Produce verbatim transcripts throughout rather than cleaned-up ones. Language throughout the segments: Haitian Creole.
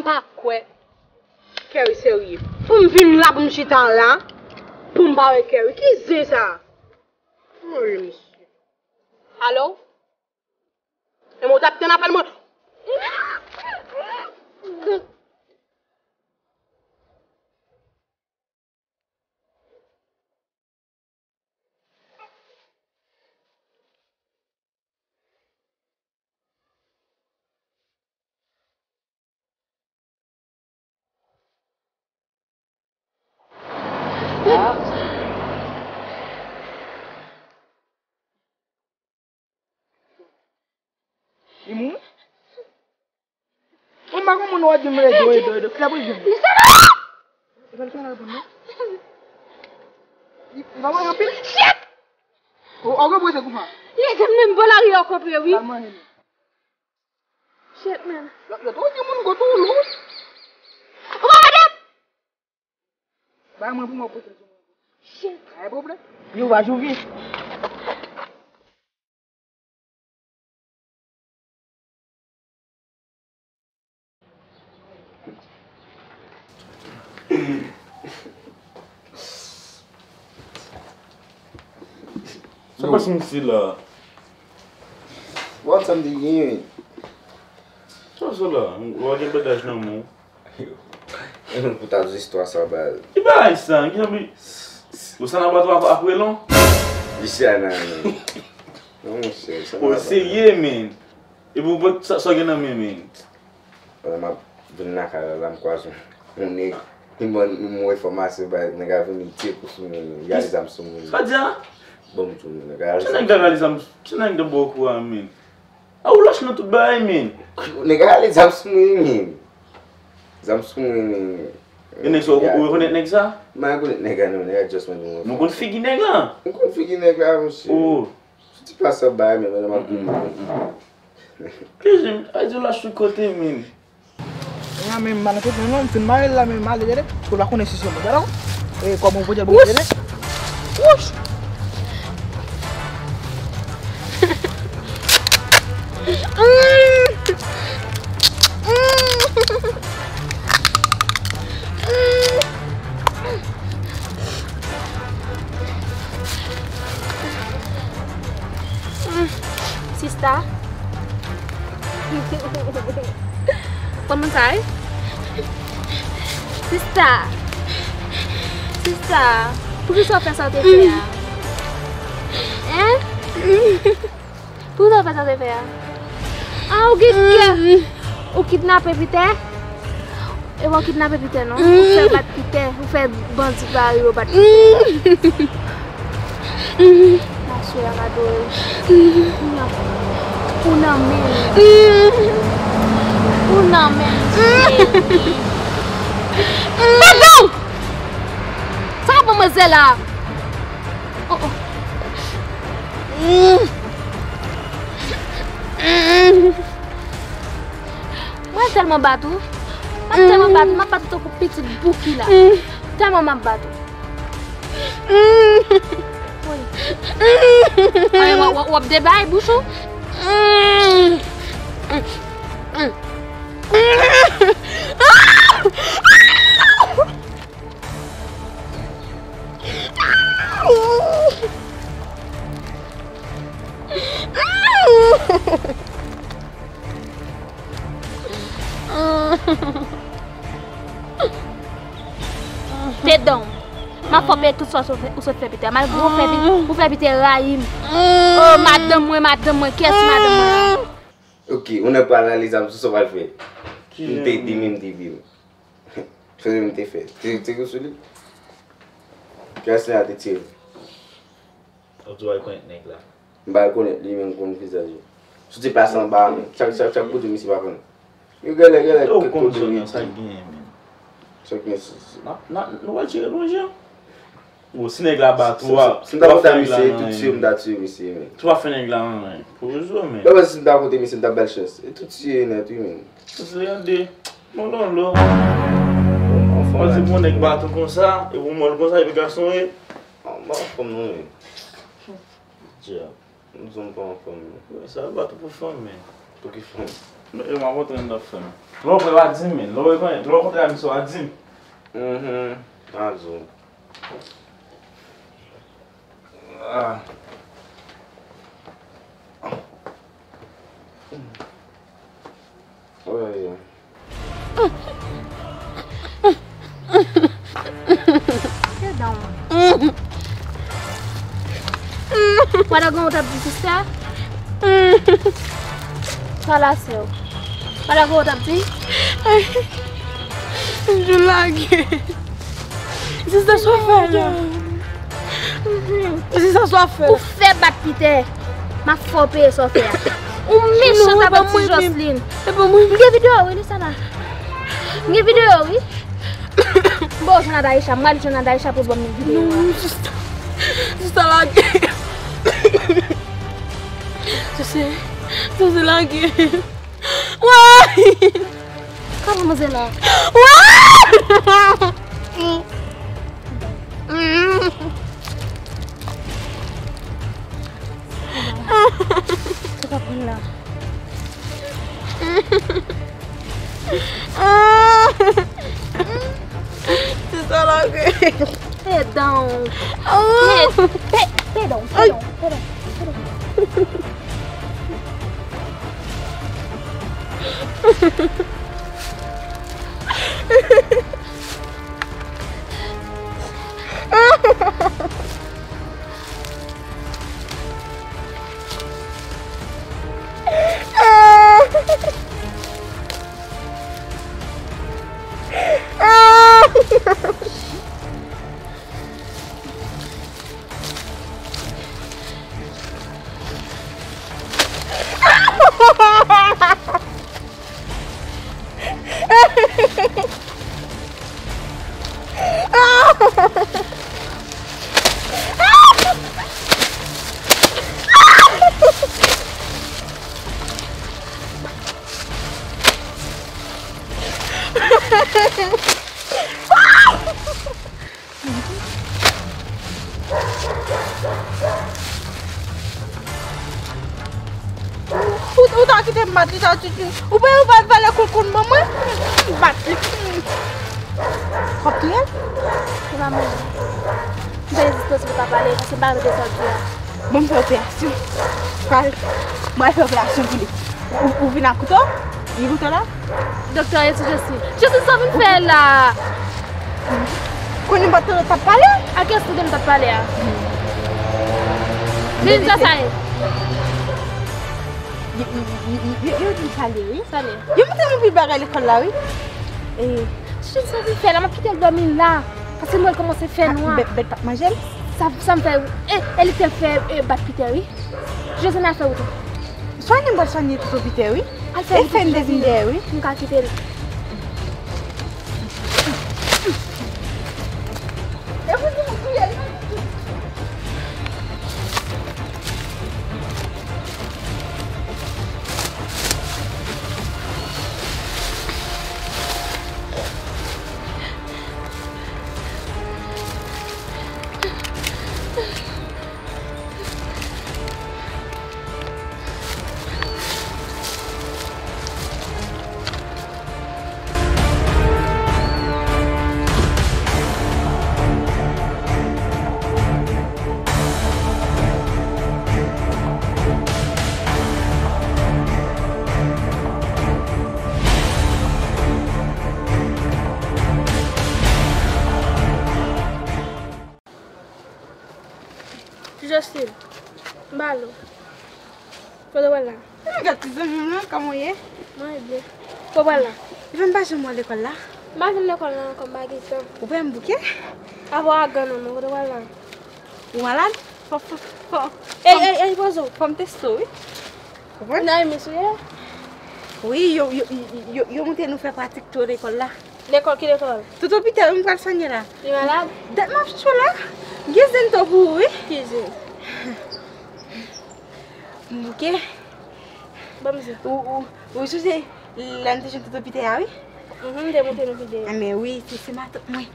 pa kwè Kerry serye. Pou m vin la, pou m chita la, pou m pa wè Kerry. Ki zen sa? Mwen, mesye. Alo? E mwen w t ap tann apèl mwen. Li mouri? Mwen pa konn moun w ap di m ede w, ede w, ede w. Ki la pou l jwenn? Li fè l fè la reponn non. Li, li pa manje anpil? Shit! O, o, gwo prese kouman? Li te menm bò lari a w kanpe, wi. L al manje li. Shit, man. Lòt, lòt, ou gen moun gwo tou lou. Ou pa mande? Bay mwen pou mwen pote sou mwen. Shit. Pa gen pwoblèm. Yo, va jouvi. Sa pase misye la? Bon, sa m te genyen. Sa w la? Ou gen bandaj nan men w? Pou ta di istwa sa, baz. Ki bagay sa? Ki jan pou... Ou sa nan bato ap, ap relon? Misye a nan men. Non, monchè, sa nan... O, serye, men. Epi w, sa, sa w gen nan men, men? Pandan m ap vin lakay la, la m kwaze yon nèg. Li ban m yon enfòmasyon, baz, nèg la vin li tire kou sou mwen, li rale zam sou mwen. Sa di a? Ban m tou, nèg la rale zam. Ti nèg la rale zam, ti nèg la ba w kou a, men. A ou lòch nan tout bagay, men. Nèg la rale zam sou mwen, men. Zam sou mwen, men. E nèg sa, ou, ou rekonèt nèg sa? M pa rekonèt nèg la, non, nèg la just mande mwen. Nou konn figi nèg la? M konn figi nèg la, mesye. O. Sou ti plas ap bay, men, men, men, men. Ki jan, a di w lach tout kote, men. Mwen menm, m pa nan tenten non, m fin mare l la, men m ale, tande. Pou l pa konnen si se mwen, tande. E, kòman w pote l pou mwen, tande? Wouch! Sista. Kòman sa ye? Sista. Sista. Poukisa w fè sa w te fè a? Hein? Poukisa w fè sa w te fè a? Ah, ou gen kè. Ou kidnape Pitè? E w kidnape Pitè, non? Ou fè bat Pitè, ou fè bandi pare yo bat Pitè. Maswe a ka adore. Ou nan, ou nan men li. Ou nan men li. Madanm! Sa k ap manzè la? Oh, oh. Mwen tèlman bat ou. M ap tèlman bat ou, m ap bat ou tankou pitit bouki la. Tèlman m ap bat ou. Woy. Ay, w ap, w ap, w ap debay bouch ou. Te dan w. M ap fè w peye tout sa w sot fè, ou sot fè Pitè. Malgre ou fè Pi-, ou fè Pitè rayi m. Oh, madanm mwen, madanm mwen. Kiyès madanm mwen an? Ok, ou nan pral rale zam sou sa w pral fè. M te di, men m te di w. Sa m te fè. Te, te sou li. Kiyès nèg la te tire? Ou di w rekonèt nèg la? M pa rekonèt li, men m konn vizaj li. Soti plas anba a, men. Chak, chak, chak kote misye pa konn. Yo genlè, genlè, kèk kote li. Sa k genyen, men? Sa k genyen, si, si. N ap, n ap, nou pral tire lonje. Bon, si nèg la bat ou, si, si, si m ta konn misye, tout tire, m ta tire misye, men. Tou pa fè nèg la anyen. Pou rezo, men. Dapre si m ta konn misye, m ta ba l chans. E tout tire nèt, wi, men. Soti an de. Bon, non, lo. Anfòm, w di pou yon nèg bat ou konsa, e pou mòl konsa, epi gason ye. An, m pa anfòm non, men. Dyab. M di w m pa anfòm non. Wi, sa bat ou pou fanm, men. Pou ki fanm? E m ap montre m t ap fè m. Lè w prè, w a di m, men. Lè w rekonèt, lè w kontre ak misye, w a di m. Mhm. Azou. Ah. Wi. Sit down. Wada gen w t ap di, sista? Sa la, sè w. Wada gen w t ap di? Joun lage. Sista, sa w fè la? Sista, sa w fè la? Ou fè bat Peter. M ap fè w peye sa w fè a. Ou mechan avèk ti Jocelyn. M gen videyo, wi, Lisana. M gen videyo, wi. M ba w Jonathan Richard, m al Jonathan Richard pou l ban m videyo a. Non, sista. Sista, lage. Sista, sista, lage. Woy! Kòman manzè la? Woy! Ou pa pran la. Se sa la ke. Pè dan. Pè, pè, pè dan, pè dan, pè dan, pè dan. Ou, ou ta kite m bat li sa, Titi. Ou pa, ou pa valè koulkoul ban mwen. M bat li. W ap touye l? Ou pa manje. M te ezite si w ta pale, paske m pa mete sa w di a. Bon, m fè operasyon. Pral, mwen fè operasyon pou li. Ou, ou vin ak kouto? Gen kouto la? Doktè, e ti Jesi. Jesi, sa w vin fè la? Kounye m pa t tande w t ap pale? A kiyès ou te m t ap pale a? Vin sa sa ye. Yo, yo, yo, yo, yo di m salye, wi. Salye. Yo montre m anpil bagay lekòl la, wi. E, ti Jesi, sa w vin fè la? M ap kite l dòmi la. Paske m wè l kòmanse fè nwa. Bèt, bèt p ap manje l? Sa, sa m fè, e, e li te fè, e, bat Peter, wi. Jesi, n al fè wout. Swann m pral swann Toto Peter, wi. Al fè wout. E fè m devin dèyè, wi. M ka kite l. E pou di m touye l. Jocelyne, m ba l ou. Kote w pral la? Gad ti zanmi m lan, kòman w ye? Mwen byen. Kote w pral la? Epi m pa janm wè w lekòl la. M pa vin lekòl la ankò, m pa gen tan. Ou pa wè m bouke? Avè w ak grann nan, kote w pral la? Ou malad? Fò, fò, fò. Ey, ey, ey, poze w. Fò m teste w, wi. Konprann? Nan M S ou ye? Wi, yo, yo, yo, yo, yo montre nou fè pratik tou lekòl la. Lekòl, ki lekòl? Toto Peter, wi, m pral swenn la. Li malad? Dat m ap chèche w la. M gen zen tou pou ou, wi. Ki zen? M bouke. Ban m zen. Ou, ou, ou sonje lè n te jwenn Toto Peter a, wi? Mhm, m te montre nou videyo. Enben wi, se, se matant mwen.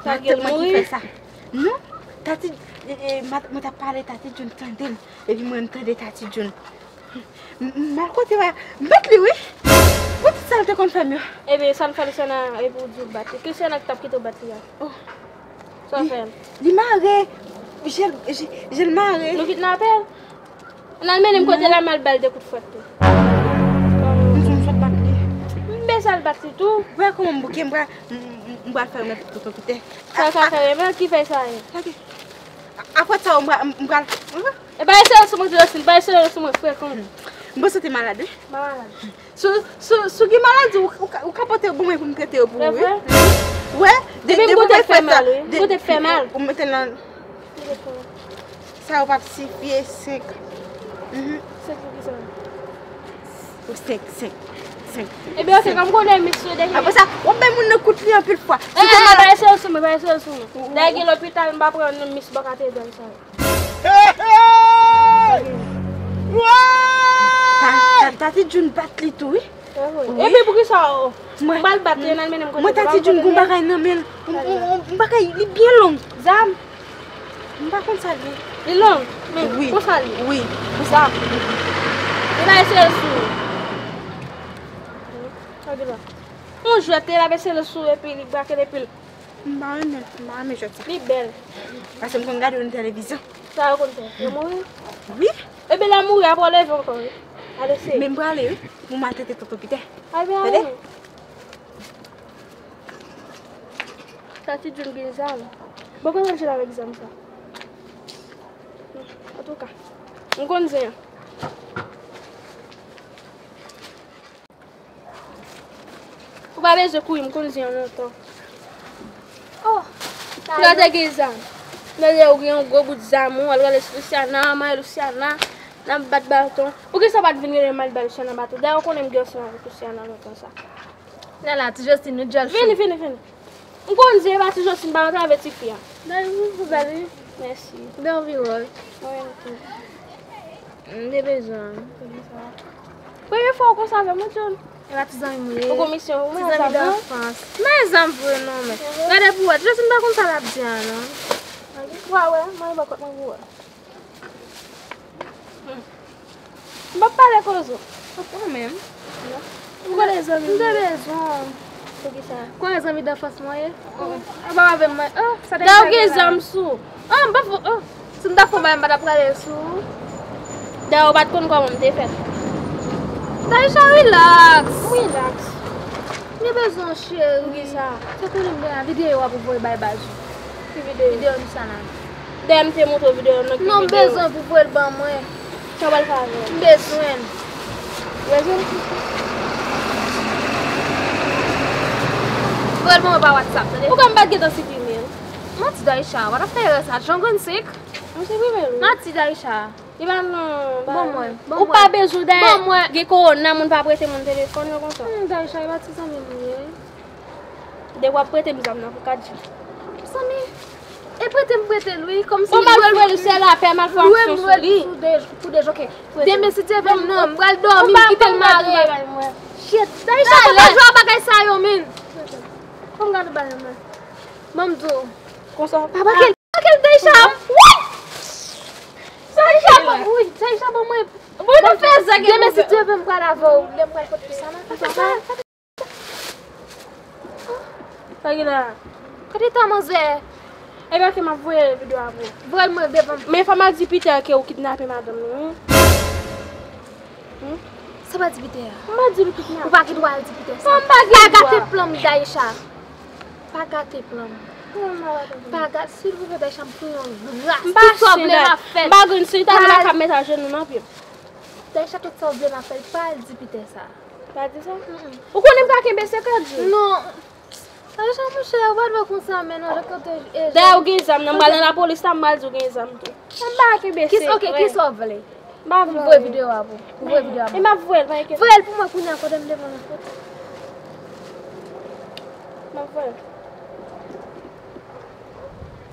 Matant mwen ki fè sa. Non, Tati, e, e, mat-, mwen t ap pale, Tati June tande l. Epi mwen, m tande Tati June. M, m, m al kote w a, m bat li, wi. Pou tout sa l te konn fè m yo. Ebyen, sa l fè Luciana, epi w di w bat li. Ki Luciana ki t ap kite w bat li a? Oh. Sa w fè l? Li mare. Je l, je, je l mare. Nou kidnape l? N al mennen m kote l, m al ba l de kout fwèt tou. M di w m sot bat li. M bezwen al bat li tou. Wè kòman m bouke, m pral, m, m, m pral fè remèt tonton Pitè. Sa w ka fè remèt, ki fè sa ye? Apre sa, m pral, m pral. E pa eseye sou mwen, Josine, pa eseye sou mwen, frè, kòman? M panse w te malad, wi. M pa malad. Sou, sou, sou gen maladi, ou, ou, ka- ou ka pote yo ban mwen pou m trete yo pou ou, wi. Wè, de, epi m kote fè mal, wi. M kote fè mal. Ou mete nan. Sa yo p ap sifye, senk. Mhm. Senk pou ki sa? Senk, senk, senk. Ebyen, ok, kòm konnen misye deja. Apre sa, w ap bay moun nan kout li anpil fwa. Eh, eh, pa eseye sou mwen, pa eseye sou mwen. Dayè gen lopital, m pa pran non, mis bò katedral sa yo. Hey, hey! Wouy! Ta- ta- Tati June bat li tou, wi. Wi. Epi poukisa w pral bat li, n al mennen m kote. Mwen, Tati June gon bagay nan men l. M- m- m- m bagay, li byen long. Zam? M pa konn sa l ye. Li long? Men konsa l ye. Wi. Zam. Li pa eseye sou. Yon jwèt, li ap eseye sou epi li brake l epi l M pa renmen, m pa renmen jwèt sa. Li bèl. Paske m konn gade yo nan televizyon. Sa yo konn fè? Yo mouri? Wi. Ebyen, lè mouri, apre w leve ankò, wi. Al eseye. Men m prale, wi. Pou m al trete tonton Pitè. Al byen, al byen. Tande? Tati June gen zam. Bon, kòman l jwenn avèk zam sa? Antouka, m konn zen an. Ou pa bezwen kouri, m konn zen an lontan. Oh, sa yo te gen zam. Tande, ou gen yon gwo bout zam, ou al rele Luciana, mare Luciana, n ap bat baton. Poukisa w pa t vin rele m al bay Luciana baton? Dayè, ou konnen m gen yon sèn avèk Luciana lontan sa. Nèla, ti Josline, nou djòl cho. Vini, vini, vini. M konn zen, e pa ti Josline, pa antrave tifi a. Dayè, ou bèl, wi. Mèsi. Bèl anvi wòl. Mwen menm tou. M te bezwen. Premye fwa w konsa avè m, wi, John. E pa ti zanmi m ye. Ou komisyon, ou mwen ti zanmi zanmi, non? D'enfance. Men zanmi vre non, men. Mhm. Gade pou wè, Josline pa konn sa l ap di a, non. Wa wè, mwen bò kòt mwen pou wè. Hmm. M p ap pale kozo. Ou menm? Ou konnen zanmi m te bezwen. Poukisa? Konnen zanmi d'enfance mwen ye? Oh, oh. Ou pa avè mwen. Oh, sa te. Dayè, ou gen zam sou. Oh, m pa fò. Oh, si m ta fè yon bagay, m pa t ap prale sou ou. Dayè, ou pa t konn kòman m te fèt. Daisha, relax. Relax. M te bezwen w, cheri. Poukisa? Se konnen m gen videyo a pou voye bay baz ou. Ki videyo? Videyo Luciana. Dayè, m te montre w videyo a nan ki videyo. Non, m bezwen pou voye l ban mwen. Sa w pral fè avè l? M bezwen l. Bezwen l? Voye l ban mwen pa WhatsApp, tande? Poukisa m pa t gentan siprime l? Manti, Daisha, w pa t ap fè erè sa. Jan grenn sik. M siprime l, wi. Manti, Daisha. Li pa nan. Ban mwen, ban mwen. Ou pa bezwen dayè. Ban mwen. Gen kowona, moun pa prete moun telefòn yo konsa. Hmm, Daisha, e pa ti zanmi m li ye. Depi w ap prete m zam nan pou kat jou. Zanmi, e prete m prete l wi, kòmsi. Bon, m al jwe l, se lapè, m al fè aksyon sou li. Pou de jou, ok. Demen, si Dye vle, m nan, m pral dòmi, m kite l mare. Shit, Daisha, pa jwe ak bagay sa yo, men. Fò m gade bagay mwen. Ban m di w. Konsa. Pa, pa, Daisha! Wi! Daisha, wi, Daisha, ban mwen. Bon, nou fè zak. Demen, si Dye vle, m pral avè w. Lè m pral pot Luciana. Sa gen la? Kote ta manzè? Ebyen, ok, m ap voye videyo a pou ou. Voye l mwen devan. Men fò m al di Peter ke ou kidnape madanm li, wi. Hmm? Sa pa di Peter a? M pa di l kidnape. Ou pa gen dwa al di Peter sa. Non, m pa gen dwa. Pa gate plan m, Daisha. Pa gate plan m. Pa gate, silvouplè, Daisha, m fè yon ras. M pa chen, m pa grenn, si ta gen la ka met ajenou nan pye m. Daisha, tout sa w vle m ap fè l, pa al di Peter sa. Pa di sa? Mm-mm. Ou konnen m pa kenbe sekrè, Djou. Non. Daisha, monchè, ou pa dwe konsa, men non, jan kote. Dayè, ou gen zam nan, m pral nan lapolis la, m pral di ou gen zam tou. M pa kenbe sekrè. Ok, kisa w vle? M pa vle. M voye videyo a pou. M voye videyo a pou. E m ap voye l, pa enkyete. Voye l pou mwen kounye a, kote m te pran nan foto. M ap voye l.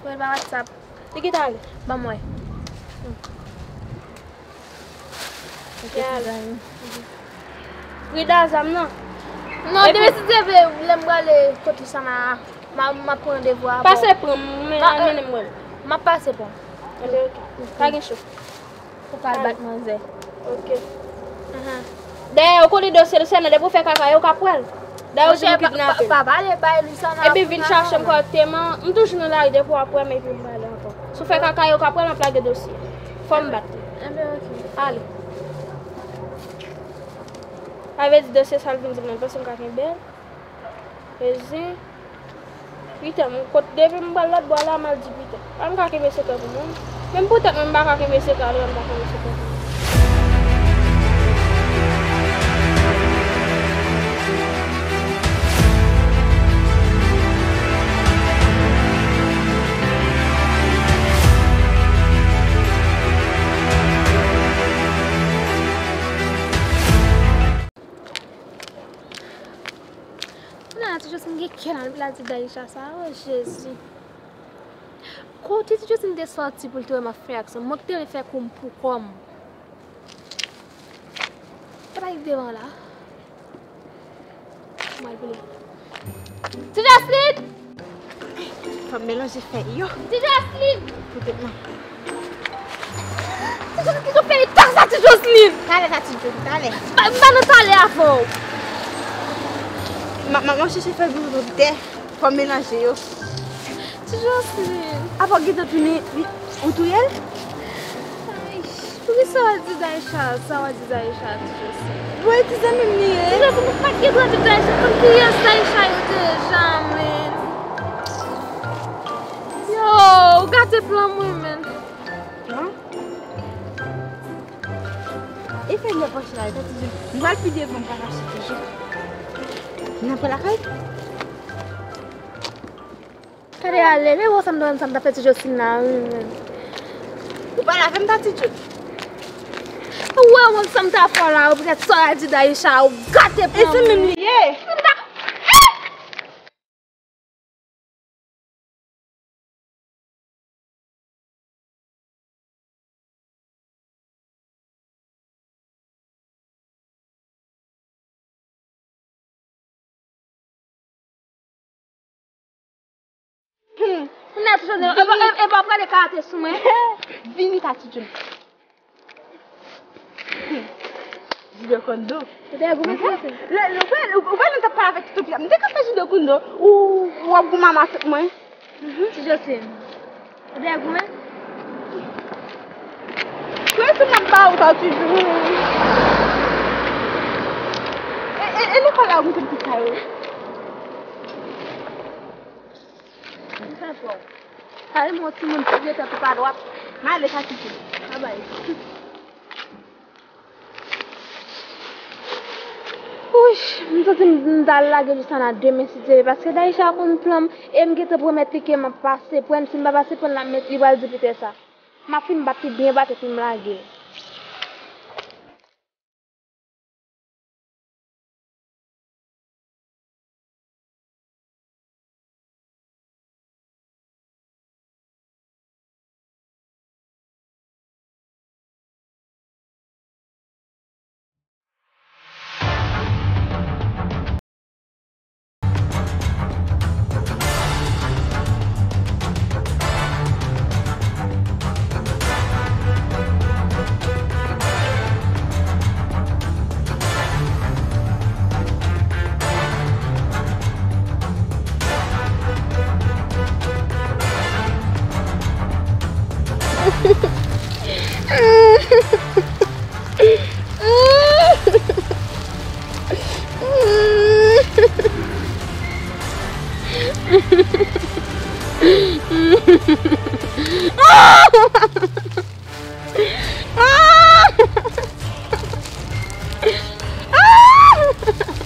Voye l pa WhatsApp. Li gentan ale. Ban mwen. Ok, ti zanmi. Prida zam nan. Non, demen si Dye vle, lè m prale kot Luciana a, m a, m ap pran randevou avè w. Pase pran m, men al mennen m wè l. M ap pase pran w. Ok, ok. Pa gen cho. Ou pral bat manzè. Ok. Mhm. Dayè, ou konnen dosye Lusana, depi w fè kaka, yo ka pran l. Dayè, ou di nou kidnape l. Pa pale bay Lusana. Epi vin chache m kòrèkteman, m toujou nan lari depi w ap wè m epi m pale ankò. Si w fè kaka, yo ka pran l, m ap lage dosye. Fò m bat li. Enben, oke. Ale. Sa vle di dosye sa l vin di m nan, l panse m ka kenbe l. Ezi. Pita, mwen kot depi m pral lòt bò la, m al di Pita. Pa m ka kenbe sekrè pou mwen. Menm pou tèt mwen, m pa ka kenbe sekrè, alò m pa kenbe sekrè pou mwen. Kounye a, ti Josline gen kè la, l ap di Daïcha sa, o Jezi. Kote ti Josline te sòti pou l te wè m ap fè aksyon? Mwen ki te vle fè kou m pou kò m. Sa pa rive devan la. Mwen vle. Ti Josline! Fò m melanje fèy yo. Ti Josline! Poutèt mwen. Ti Josline, ki jan fè li ta sa, ti Josline? Talè, Tati Josline, talè. M pa nan talè avè w. M ap, m ap chèche fèy pou m fè. Fò m melanje yo. Ti Josline. Apa w gentan tounen, ou touye l? Ay, poukisa w di Daïcha sa, w di Daïcha, ti Josline? Bon, e ti zanmi m li ye. Ti Josline, ou pa t gen dwa di Daïcha, konn kiyès Daïcha yo deja, men. Yo, ou gate plan mwen, men. Plan? E fè lè pòch la, e ta toujou. M pral pi devan, m pa mache toujou. N ap pran lakay? Gade ale, men wè sa m t ap fè ti Josline la, wi, men. Ou pale avè m, Tati Josline? Ou wè, wè sa m t ap fè la, ou poutèt sa w al di Daïcha, ou gate plan mwen. E se menm li ye. M ta Hmm. Nèt jodi, e pa, e, e pa prale karate sou mwen. Vini, Tati Josline. Hmm. Judo Kondo. Ou te goumen, Tati Josline? Lè, lè, ou wè, ou wè, nou t ap pale avèk Tito Pia. M te ka fè judo kondo. Ou, ou ap goumen avèk mwen. Mhm, ti Josline. Ou te goumen? Kiyès ou m ap ba ou, Tati Josline? E, e, e lekòl la ou mete m tout sa yo? M fè fò. Sa vle di yon timoun ki rete tou pa dwat. M ale, Tati Josline. Babay. Wouch, m santi m, m ta lage Lusana demen si Dye vle, paske Daïcha konn plan m, e m gentan pwomèt li ke m ap pase pran l, si m pa pase pran l, l ap met, li pral di Pita sa. M ap fin bat li byen bat epi m lage l.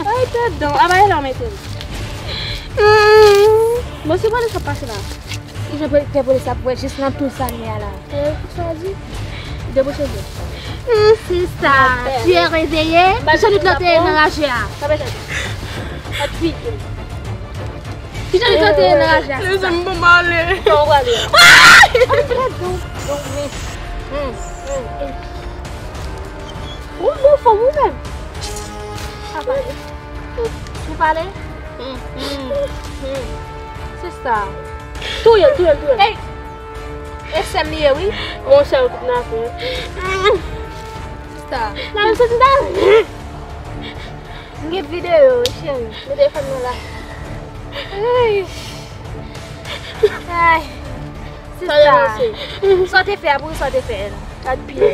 Ay, tèt don. Aba, e la w mete l. Bon, se pa de sa k pase la. Ki jan pou te polis ap wè jis nan tou sa li a la? E, sa di? Debouche je. Hmm, sista, tu es réveillée? Ki jan li plante nan raje a? Ki jan li plante nan raje a, sista? Mezanmi, bon, m ale. Kòman w prale? Ah! Ay, trè don, don, men. Hmm, hmm. Ou bon fanm ou menm. Sa pale. Ou pale? Hmm, hmm, hmm. Sista. Touye l, touye l, touye l. Ey! E sè m li ye, wi. Monchè, ou tout nan afè. Sista. Nan menm santi m ta. M gen videyo, wi, cheri. Mete telefòn nan la. Ay. Ay. Sista. Sa w te fè a, poukisa w te fè l? Gad pye.